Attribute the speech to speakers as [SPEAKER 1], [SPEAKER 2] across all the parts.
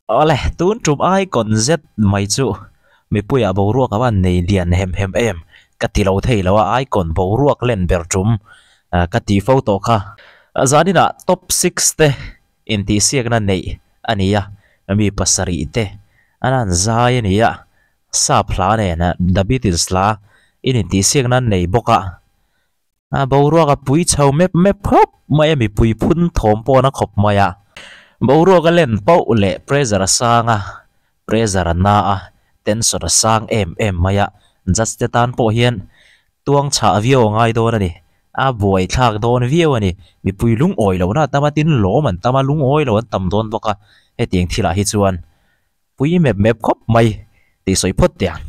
[SPEAKER 1] Awle, tun tum icon zet mai chu mipuiah boruak a van nei lian hem hem em ka ti lo thei lo a, icon boruak len ber tum ka ti fo tawh kha. Zaninah top six te intihsiakna neih a ni a, mi pasarih te an han zai a ni a, sap hla nen The Beatles hla in intihsiakna an nei bawk a. A boruak a pui chho mep mep khawp mai a, mipui phun thawm pawh na khawp mai a. Boruak a len pauh leh pressure a sang a, pressure a na a, tension a sang em em mai a. Judge te tan pawh hian tuang chhah viau a ngai dawn a ni. A buai thlak dawn viau a ni. Mipui lungawi lohna a tam a, tin lawm an tam a, lungawi lo an tam dawn bawk a. Hetiang thilah hi chuan pui mep mep khawp mai tih sawi phawt teh ang.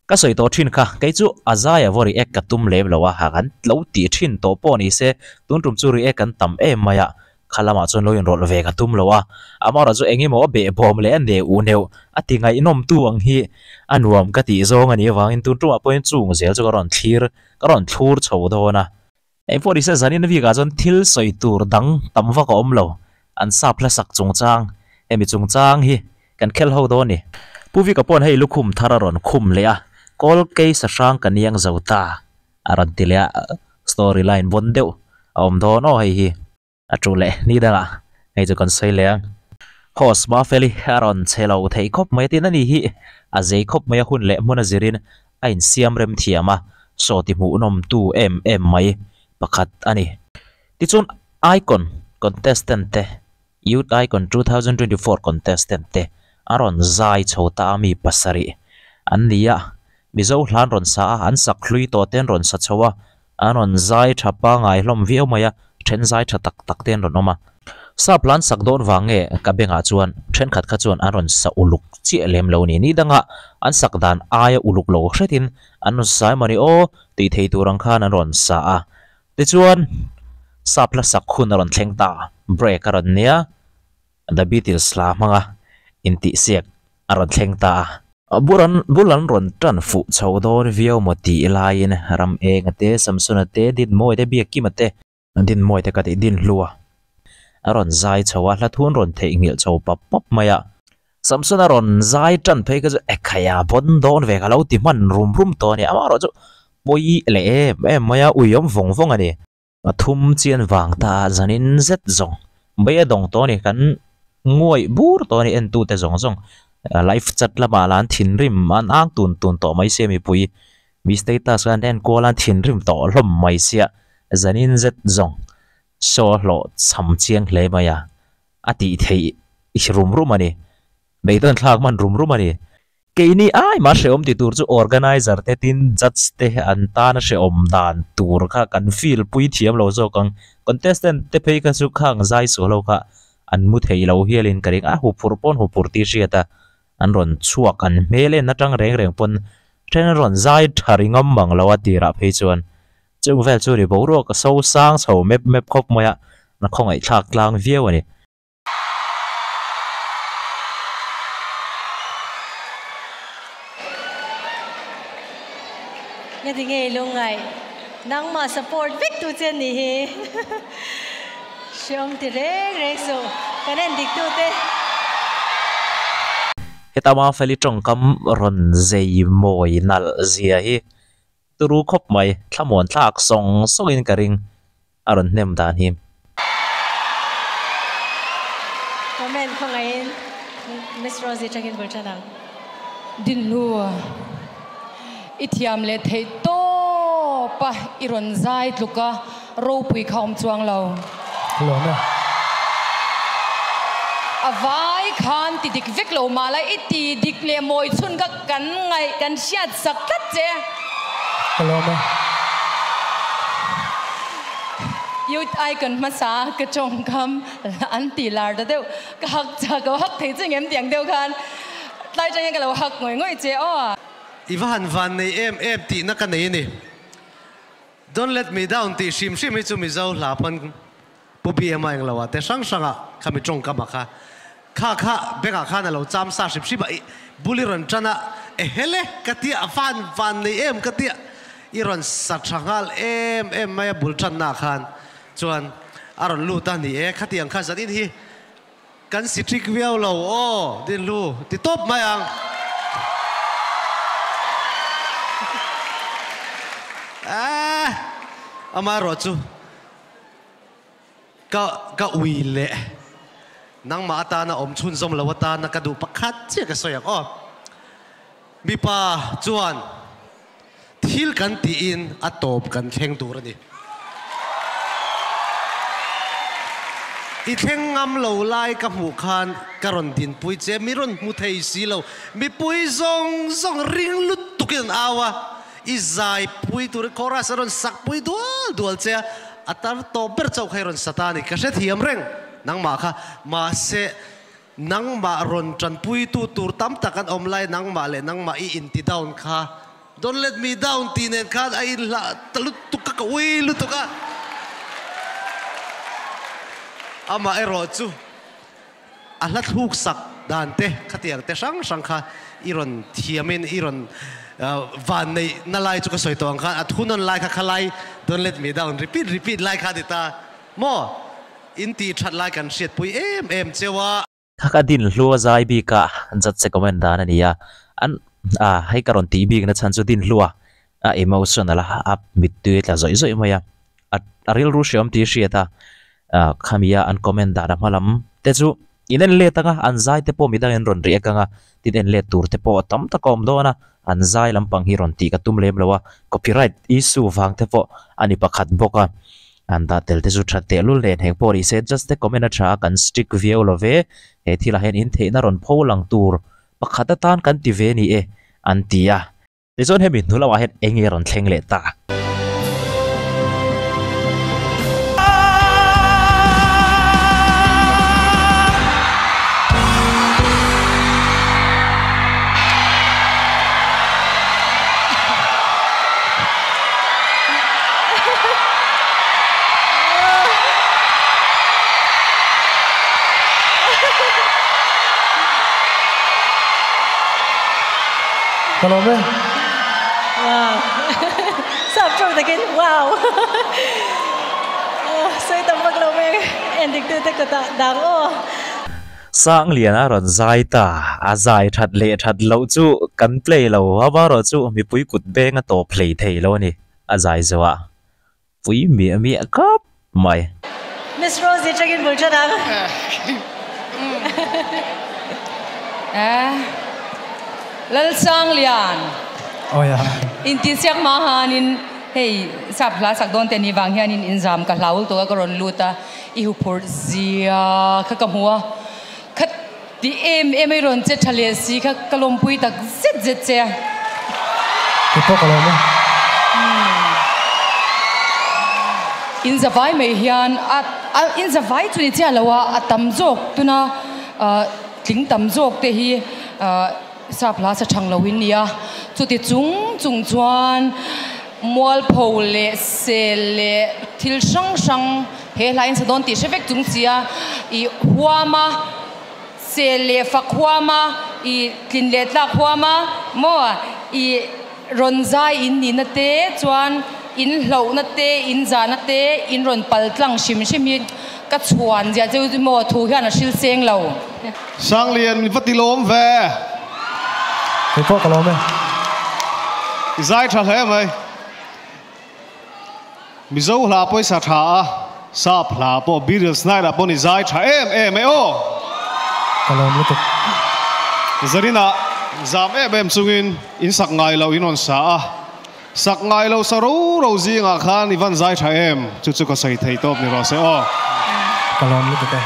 [SPEAKER 1] Ka sawi tawh thin kha, kei chu a zaia vaw react ka tum lem lo a, ha kan lo tih thin tawh pawh ni se, tun tum chu react an tam em mai a, kha lamah chuan lo inrawlh ve ka tum lo a, amaherawh chu eng emaw a behbawm leh a neh u neuh a ti ngaihnawm tu ang hi a nuam ka tih zawng a nih avangin tun tumah pawhin chung zel chu ka rawn thlir ka rawn thlur chho dawn a. Engpawh ni se zanin bikah chuan thil sawi tur dang tam vak a awm lo, an sap hlasak chungchang hemi chungchang hi kan khel ho dawn ni. Pu Vika paw'n hei lukhum thar a rawn khum leh a, Kawl kei sahrang ka niang zo ta a rawn ti leh a, story line bawn deuh a awm dawn aw hei hi. A tu leh ni dangah hei chu kan sawi leh ang. Host Mafeli a rawn che lo thei khawp mai a tin a ni hi a zei khawp mai a hun leh hmun a zirin a insiam rem thiam a, saw ti hmuhnawm tu em em mai pakhat a ni. Tichuan Icon contestant te Youth Icon 2024 contestant te a rawn zai chho ta a mi pasarih an ni a, Mizo hla an rawn sa a, an sak hlui tawh te an rawn sa chho a, an rawn zai tha pangai hlawm viau mai a, then zai tha tak tak te an rawn awm a. Sap hla an sak dawn vang nge ka bengah chuan thenkhat kha chuan an rawn sa uluk chiah lem lo ni. Ni danga an sak dan aia uluk lo hretin an rawn sa emaw ni aw tih thei tur ang khan an rawn sa a. Tichuan sap hla sak hun a rawn thleng ta, break a rawn nia, The Beatles hla hmanga intihsiak a rawn thleng ta a. Buran bul an rawn tan fuh chho dawn viau maw tih laiin ram enga te, Samsona te, Dinmawi te, Biakkima te, Dinmawi te ka tih Dinhlua a rawn zai chho a, hla thu an rawn theihnghilh chho pap pap mai a. Samsona rawn zai tan phei kha chu ekhai a bawn dawn ve ka lo ti hman rum rum tawh a ni. Amaherawh chu pawi leh em em mai a, ui awm vawng vawng a ni. A thum chian vang ta a zanin zet zawng mai a dawng tawh a ni kan nguaih bur tawh a ni entute zawng zawng live chat lamah lah an thinrim an ang tun tun tawh mai sia mipui mi status kha an enkual a an thinrim tawh hlawm mai sia zanin zet zawng show a hlawh cham chiang hle mai a a tih theih rum rum a ni beidawn thlak hman rum rum a ni. Keini ai mah hrehawm ti tur chu organizer te tin judge te an tan a hrehawm dan tur kha kan feel pui thiam lo zawk ang. Contestant te phei kha chu khang zai sual ho kha an mu thei lo hialin ka ring a, huphurh pawn huphurh tih hriat a an rawn chhuak an hmel en atang reng reng pawn then an rawn zai tha ri ngam mang lo a tirah phei chuan chung vel chu ri boruak a so sang chho mep mep khawp mai a, na khawngaihthlak tlang viau a ni.
[SPEAKER 2] Nga ti ngei lungngai nangmah support vek tu che ni hi hreawm ti reng reng suh kan en dik tu te.
[SPEAKER 1] Heta Mafeli tawngkam rawn zei mawi nalh zia hi turu khawp mai, thlamuan thlak sawng sawngin ka ring. A rawn hnem dan hi.
[SPEAKER 2] Comment khawngaihin Miss Rosie tangin bul tan ang.
[SPEAKER 3] Dinhlu i thiam leh theih tawp a i rawn zai tluk a ropui kha awm chuang lo.
[SPEAKER 4] Lawm e.
[SPEAKER 3] A vai khan ti dik vek lo mah la i ti dik leh mawi chhun kha kan ngaih kan hriat sak tlat che.
[SPEAKER 4] Ka lawm e.
[SPEAKER 3] Youth Icon hmasa ka tawngkam an ti lar ta deuh. Ka hak cha ka hak thei che ngem tiang deuh khan tlai tang hian ka lo hak ngawih ngawih che aw.
[SPEAKER 5] I va han van nei em em tihna ka nei a ni. Don't let me down tih hrim hrim hi chu Mizo hla pawn Pu BMA englo ah te hrang hrang ah khami tawngkam ah kha kha kha beng ah khan a lo cham sa hrim hrim a i bul i rawn tan a ehele ka tia a van van nei em ka tia i rawn sa tha nghal em em mai a bul tanna ah khan chuan a rawn lut a ni e khatiang kha zanin hi. Kan sitrik viau lo aw Dinhlu ti tawp mai ang. Eeh amaherawh chu ka ka ui leh nangmah atana awm chhunzawm lo atana ka duh pakhat chiah ka sawi ang aw. Mipa chuan Thil kan tiin a tawp kan thleng tur a ni. I thleng ngam lo lai ka hmuh khan ka rawn dinpui che, mi rawn hmu thei si lo. Mipui zawng zawng ring lutukin an au a, i zaipui turin chorus a rawn sakpui dual dual che a, a tar tawp ber chauh kha i rawn sa ta a ni. Ka hrethiam reng nangmah kha, mahse Nangmah rawn tanpuitu tur tam tak an awm lai nangmah leh nangmah i inti down kha Don't let me down tih nen khan a inhlah ta lutuk a, ka ui lutuk a. Amah erawh chu a hla thluk sak dan te khatiang te hrang hrang kha i rawn thiamin i rawn vanneih na lai chu ka sawi tawh ang khan a thunawn lai kha khalai Don't let me down repeat repeat lai kha a ni ta maw? In tih that lai kan hriatpui em em cheu a.
[SPEAKER 1] Kha ka din hlua zai bik a judge comment dan a ni a, an a hei ka rawn tih bik na chhan chu din hlua a emotional a a mittui a tla zawih zawih mai a, a rilru hreawm tih hriat a khami a an comment dan a hma lam te chu in en let ang a, an zai te pawh midang in rawn riak ang a, tin en let tur te pawh tam tak a awm dawn a, an zai lampang hi rawn tih ka tum lem lo a, copyright issue vang te pawh a ni pakhat bawk a. An dah tel te chu that tehlul nen heng pawh ni se just te comment a tha a kan strict viau lo ve, he thilah hian in theihna rawn pho lang tur pakhat atan kan ti ve ni e an ti a. Tichuan hemi hnu lamah hian eng nge rawn thleng leh ta?
[SPEAKER 4] Ka lawm e.
[SPEAKER 2] Wow. Sap tawng takin wow. Sawi tam vak lo mai en dik tu te kutah dang aw.
[SPEAKER 1] Sangliana rawn zai ta, a zai that leh that loh chu kan play lo, amaherawh chu mipui kut beng a tawp hlei thei lo a ni. A zai zo a, pui miah miah khawp mai.
[SPEAKER 2] Miss Rosie tangin bul tha dang.
[SPEAKER 3] Eh, Lalsanglian.
[SPEAKER 4] Oh ya.
[SPEAKER 3] Intihsiak hma hanin hei sap hla sak dawn te ni vang hianin inzam ka hlaul tawh a ka rawn lut a, i huphurh zia kha ka hmu a, kha Ti em em ei rawn che tha leh si kha ka lawmpui tak zet zet che a.
[SPEAKER 4] Kei pawh ka lawm e.
[SPEAKER 3] In zavai mai hian a a in zavai chu ni chiah lo a, a tam zawk tuna tling tam zawk te hi sap hla sa thang lo in nia. Chuti chung chung chuan mualpho leh sel leh thil hrang hrang He hla in sa dawn tih hre vek chung sia i huam a, sel leh fak huam a, i tlin leh tlak huam a maw i rawn zai in nihna te chuan in hlauhna te in zahna te in rawn pal tlang hrim hrim hi ka chhuan zia cheu chu maw thu hian a hril seng lo.
[SPEAKER 6] Sanglian min va ti lawm ve.
[SPEAKER 4] Kei pawh ka lawm e.
[SPEAKER 6] I zai tha hle mai. Mizo hla pawisa tha a, sap hla pawh Beatles night ah pawh ni zai tha em em e aw.
[SPEAKER 4] Ka lawm lutuk.
[SPEAKER 6] Zarina zam em em chungin in sak ngai loh in rawn sa a, sak ngai lo sa ro ro zingah khan i van zai tha em chu chu ka sawi thei tawp ni rawh se aw.
[SPEAKER 4] Ka lawm lutuk e.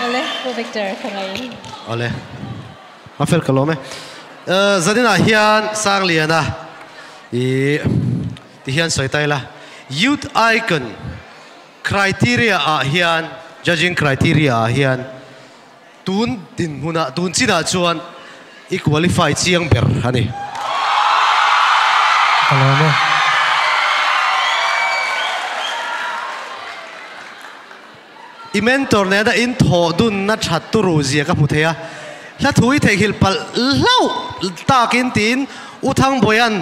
[SPEAKER 2] Awle, Pu Victor ka ngaih.
[SPEAKER 5] Awle. A fel ka lawm e. Zaninah hian Sangliana i ti hian sawi ta ila, Youth Icon criteria ah hian, judging criteria ah hian tun dinhmunah, tun chinah chuan i qualify chiang ber a ni.
[SPEAKER 4] Ka lawm e.
[SPEAKER 5] I mentor nena in thawh dunna that turu zia ka hmu thei a, hla thu i theihnghilh palh hlauh takin tiin U Thangbawia'n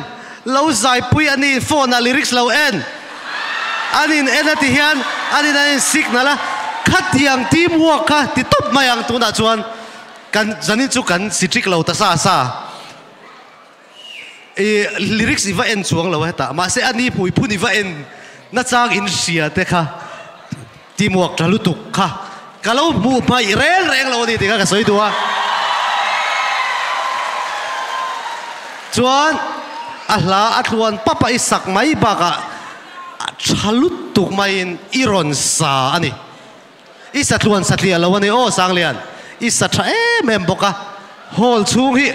[SPEAKER 5] lo zaipui a ni, phone ah lyrics lo en an in en a ti hian an in an in signal a, Khatiang team work kha ti tawp mai ang tunah chuan kan zanin chu kan si ṭik lo ta sa sa. I lyrics i va en chuang lo a hetah mahse ani hmui phun i va en nachang in hria te kha team work tha lutuk kha ka lo hmuh hmaih reng reng lo a ni tih kha ka sawi duh a. Chuan a hla a tluan papa i sak mai bakah a tha lutuk maiin i rawn sa a ni. I sa tluan satliah lo a ni aw Sanglian, i sa tha em em bawk a, hall chhung hi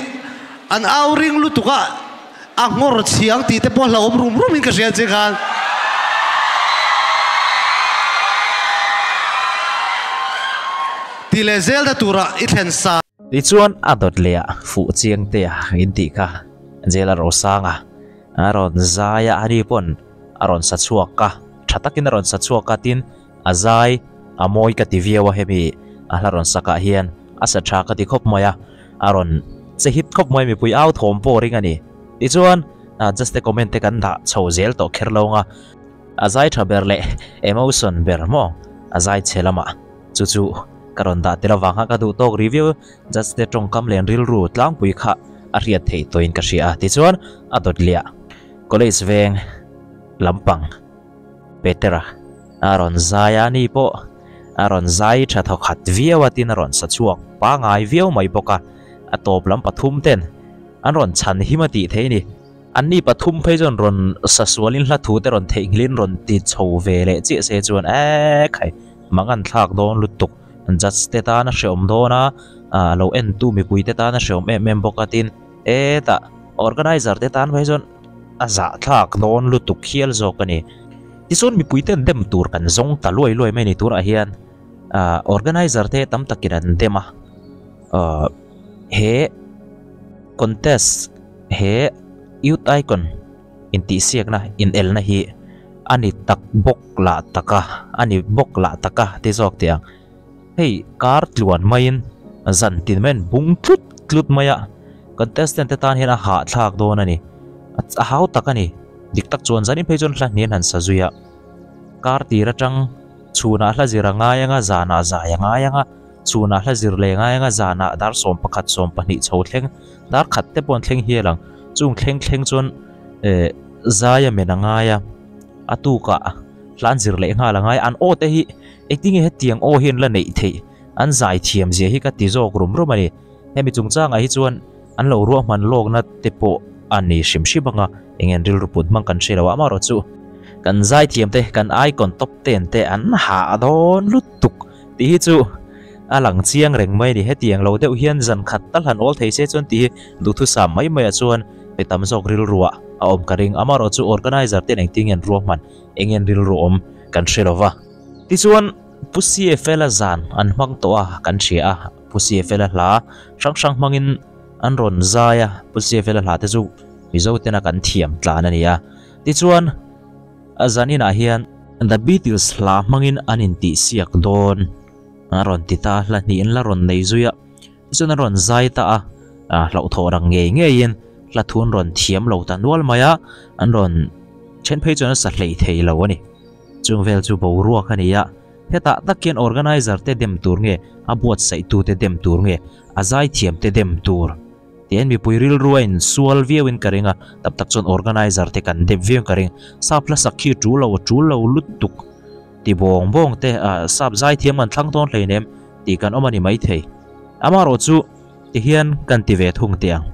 [SPEAKER 5] an au ring lutuk a, a nghawr chhiang tih te pawh hlauhawm rum rum in ka hria che khan. Ti leh zel na turah i thlen sa.
[SPEAKER 1] Tichuan a dawt leh ah fuh chiang te a in tih kha Jela Rosanga a rawn zai a, ani pawn a rawn sa chhuak a, tha takin a rawn sa chhuak a tin A zai a mawi ka ti viau a hemi a hla rawn sakah hian a sa tha ka ti khawp mai a, a rawn che hit khawp mai mipui au thawm pawh ring a ni. Tichuan just te comment te kan dah chho zel tawh kher lo anga a zai tha ber leh emotion ber maw a zai chhe lamah chu chu ka rawn dah tel avang kha ka duh tawk review just te tawngkam len rilru tlangpui kha a hriat theih tawhin ka hria a. Tichuan a dawt liah college veng lampang. Petera a rawn zai a, ani pawh a rawn zai tha thaw khat viau a tin a rawn sa chhuak pangai viau mai bawk a, a tawp lam pathum ten an rawn chhan him a tih theih a ni. Anni pathum phei chuan rawn sa sualin hla thu te rawn theihnghilhin rawn ti chho ve leh chiah se chuan eee khai mang an thlak dawn lutuk, judge te tan a hreawm dawn a, a lo entu mipui te tan a hreawm em em bawk a tin hetah organizer te tan phei chuan a zahthlak dawn lutuk hial zawk a ni. Tichuan mipui ten dem tur kan zawng ta luai luai mai a ni tunah hian ah organizer te tam takin an dem a ah he contest he youth icon intihsiakna inelna hi a ni tak bawk lah tak a a ni bawk lah tak a ti zawk teh ang. Hei kar tluan maiin zan tin mai an bung tlut tlut mai a, contestant te tan hian a hahthlak dawn a ni. A hau tak a ni. Dik tak chuan zanin phei chuan hla hnian han sa zui a. Kar tir atang chhunah hla zir a ngai anga zanah zai a ngai anga chhunah hla zir leh ngai anga zanah dar 11 12 chho thleng dar khat te pawh an thleng hial ang. Chung thleng thleng chuan eh zai a men a ngai a, a tukah hla an zir leh nghal a ngai. An aw te hi Engtinge hetiang aw hian la neih theih an zai thiam zia hi ka ti zawk rum rum a ni. Hemi chungchangah hi chuan an lo ruahman lawkna te pawh a ni hrim hrim anga eng en rilru put hmang kan hre lo a amaherawh chu kan zai thiam te kan icon top ten te an hah dawn lutuk tih hi chu a lang chiang reng mai a ni. Hetiang lo deuh hian zan khat tal han awl thei se chuan tih hi duhthusam mai maiah chuan mi tam zawk rilruah a awm ka ring. Amaherawh chu organizer ten engtinge an ruahman eng en rilru awm kan hre lo va. Tichuan, Pu CFL-a zan an hmang tawh a, kan hria a, Pu CFL-a hla hrang hrang hmangin an rawn zai a, Pu CFL-a hla te chu Mizo tena kan thiam tlan a ni a. Tichuan, a zan inah hian The Beatles hla hmangin an intihsiak dawn a rawn ti ta a, hla hnih an la rawn nei zui a, tichuan an rawn zai ta a, hlauhthawh rang ngei ngeiin hla thu an rawn thiam lo ta nual mai a, an rawn then phei chuan an sa hlei thei lo a ni. Chung vel chu boruak a ni a, hetah tak hian organizer te dem tur nge, a buatsaihtu te dem tur nge, a zaithiam te dem tur tiin mipui rilru a insual viauin ka ring a, tam tak chuan organizer te kan dem viauin ka ring. Sap hla sak khi tul lo, tul lo lutuk ti bawng bawng te, ah sap zaithiam kan thlang dawn hleinem tih kan awm a ni maithei. Amaherawh chu tihian kan ti ve thung teh ang.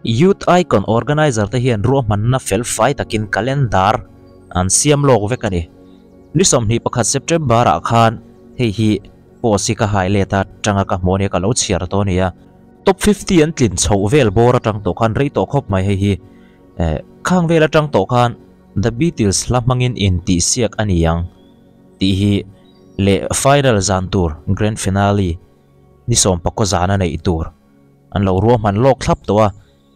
[SPEAKER 1] Youth Icon organizer te hian ruahmanna fel fai takin calendar an siam lawk vek a ni. Ni 21 September ah khan hei hi post hi ka hai let a tanga ka hmuh a nia ka lo chhiar tawh a nia. Top 50 an tlin chhoh vel bawr atang tawh khan rei tawh khawp mai hei hi. Eh khang vel atang tawh khan The Beatles hla hmangin intihsiak a ni ang tih hi leh final zan tur grand finale ni sawmpakaw zan a neih tur. An lo ruahman lawk thlap tawh a,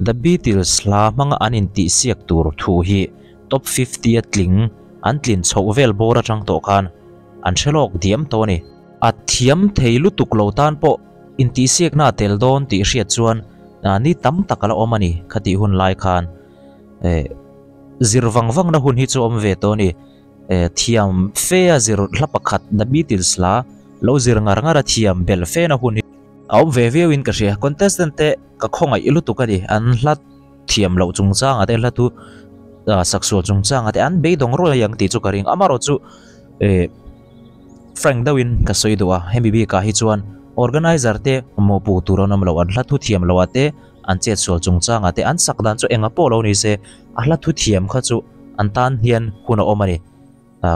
[SPEAKER 1] The Beatles hla hmanga an intihsiak tur thu hi Top 50 a tling an tlin chhoh vel bawr atang tawh khan an hre lawk diam tawh a ni. A thiam thei lutuk lo tan pawh intihsiakna a tel dawn tih hriat chuan ni tam tak a la awm a ni khatih hun lai khan zir vang vangna hun hi chu a awm ve tawh a ni. Thiam fe a zir hla pakhat The Beatles hla. Lo zir ngar ngar a thiam bel fe na hun hi a awm ve viau in ka hria. Contestant te ka khawngaih lutuk a ni. An hla thiam loh chungchang ah te hla thu saksual chungchang ah te an beidawng ruai ang tih chu ka ring. Amaherawh chu eh frank deuh in ka sawi duh a, hemi bik ah hi chuan organizer te mawhpuh tur an awm lo, an hla thu thiam loh ah te an chetsual chungchang ah te an sak dan chu enga pawh lo ni se a hla thu thiam kha chu an tan hian hun a awm a ni.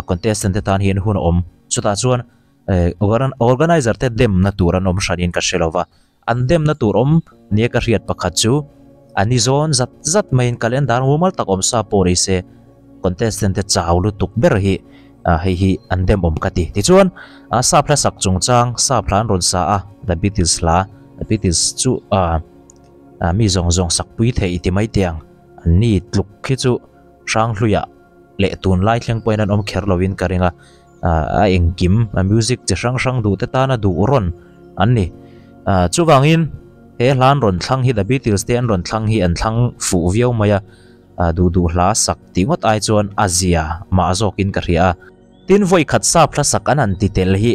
[SPEAKER 1] Contestant te tan hian hun a awm. Chutah chuan Organizer te demna tur an awm hranin ka hre lo va, an demna tur awm nia ka hriat pakhat chu a ni zawn zat zat maiin calendar mumal tak awm sa pawh ni se contestant te chau lutuk ber hi hei hi an dem awm ka ti. Tichuan sap hla sak chungchang sap hla an rawn sa a, The Beatles hla, The Beatles chu mi zawng zawng sak pui theih i ti mai teh ang, an ni tluk khi chu Hranghluiah leh tunlai thleng pawhin an awm kher lovin ka ring a. a engkim a music chi hrang hrang duh te tana duh rawn an ni. Chuvangin he hla an rawn thlang hi The Beatles te an rawn thlang hi an thlang fuh viau mai a, duh duh hla sak tih ngawt ai chuan a zia mah zawkin ka hria a. Tin vawi khat sap hla sak an han ti tel hi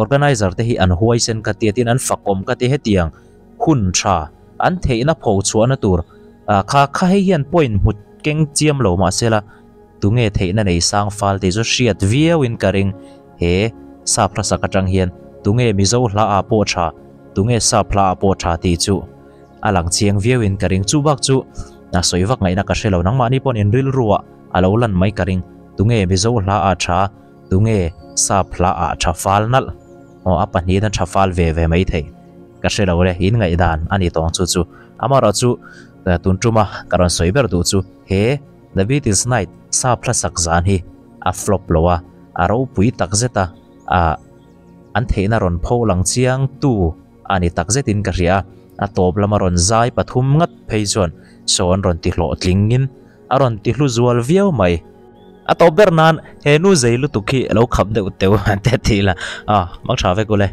[SPEAKER 1] organizer te hi an huaisen ka tia tin an fakawm ka ti hetiang hun tha an theihna pho chhuahna tur kha kha hei hian point hmu keng chiam lo mahsela Tunge theihna nei sang fal tih chu hriat viau in ka ring. He sap hla sak atang hian tunge Mizo hla ah pawh tha, tunge sap hla ah pawh tha tih chu a lang chiang viau in ka ring. Chu bak chu a sawi vak ngaihna ka hre lo. Nangmahni pawn in rilru ah a lo lan mai ka ring. Tunge Mizo hla ah tha, tunge sap hla ah tha fal nalh. Aw a pahnihin a tha fal ve ve mai thei. Ka hre lo le, in ngaihdan a ni tawng chu chu. Amaherawhchu tun tuma ka rawn sawi ber duh chu he. The Beatles Night sap hla sak zan hi a flop lo a, a ropui tak zet a, ah an theihna rawn pho lang chiang tu a ni tak zetin ka hria a, a tawp lama rawn zai pathum ngat phei chuan show an rawn ti hlawhtling in a rawn ti hlu zual viau mai. A tawp ber nan he nu zei lutuk hi lo khap deuh teuh te tih la, ah mang tha vek ule.